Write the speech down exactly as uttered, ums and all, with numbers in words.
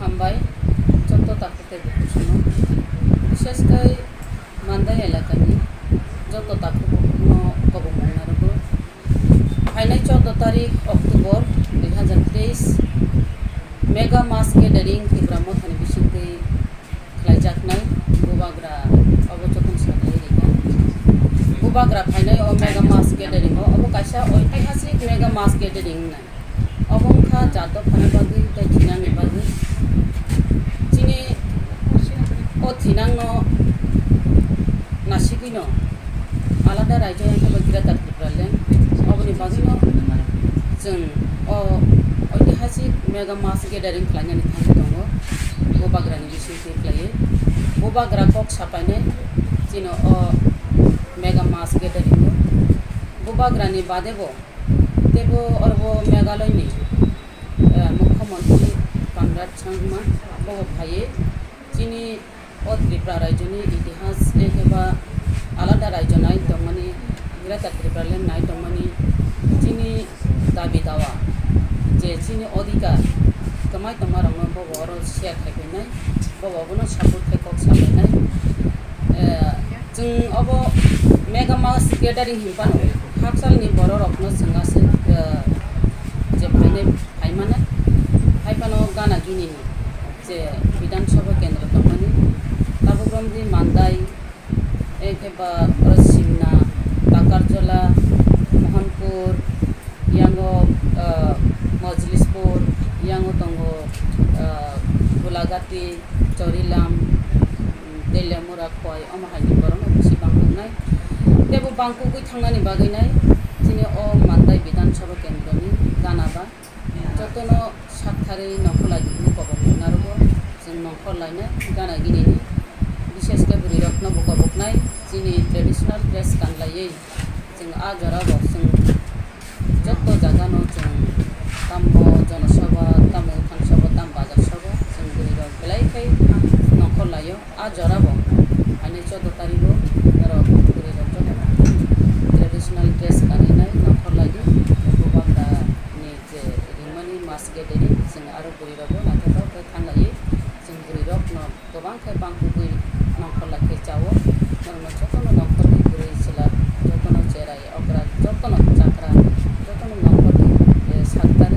Hambai, joto takhuk tei bukhuk songno, bishesh khe Mandai elakani joto takhukno kobongmung narwgo. Phainai chordo tarik October dui hazar teis, Mega Mass Gathering Tipra Mothani bisingtwi khlaijaknai Bubagra, obo chotoni sakni rikha. Bubagra phainai o Mega Mass Gathering o, obo kaisa oitihasik Mega Mass Gathering wngnai. Obo wngkha jat dophani bagwi tei thinangni bagwi. Chini o thinangno nasigwino alada raijyo wngkha bai Greater Tipraland. Oboni bagwino chwng o oitihasik Mega Mass Gathering khlainani thangwi tongo, Bubagrani bisingtwi khlaiwi. Bubagra kok sapainai chini o Mega Mass Gathering o. Bubagrani badebo teibo oro Meghalaya ni, eh, Mukhyamantri Conrad Sangma bo phaiwi chini o Tripura raijyoni itihas, eh, eba alada raijyo nai tongmani, Greater Tipraland nai tongmani, chini dabi dawa, je chini odhikar kwmai tongmarokno bobo oro share khai phainai, bobo abono support khai kok sapainai. Eh, chwng obo Mega Mass Gathering hinphano hakchalni bororokno chwng aswk, eh, je phainai phaimana, haiphano gana ginini je Bidhan Sabha kendro tongmani, tabuk romdi Mandai, Ekheba oro Simna, Takarjala, Mohanpur, yango, ah, Mojlispur, yango tongo, ah, Gulagati, Chorilam, Teliamura, Khowai, omo haini borokno bisi bangkuknai. Teibo bangkugwi thangnani bagwinai chini o Mandai Bidhan Sabha kendroni gana ba. Jotono sakthari nongkhorlai di hinwi kobokmung narwgo. Chwng nongkhorlainai gana ginini, bishesh khe bwrwirokno bo koboknai chini traditional dress kanlaiwi. Chwng a jorao chwng joto jagano chwng tamo jonosabha, tamo uthan sabha, tamo bazar sabha chwng bwrwirok belai khai nongkhorlaio. A jorabo, ani chordo tarigo, norok bwrwirok jotono traditional dress kanwi nai nongkhor lai di. Bubagra ni je ringmani mass gathering, chwng aro bwrwirokbo naithotok khe thanglaiwi, chwng bwrwirokno kwbang khe bangkugwi nongkhor lai khe chao. Norokno jotono nongkhorni bwrwi chwla, jotono cherai okra, jotono chakra, jotono nongkhorni, eh, sakthar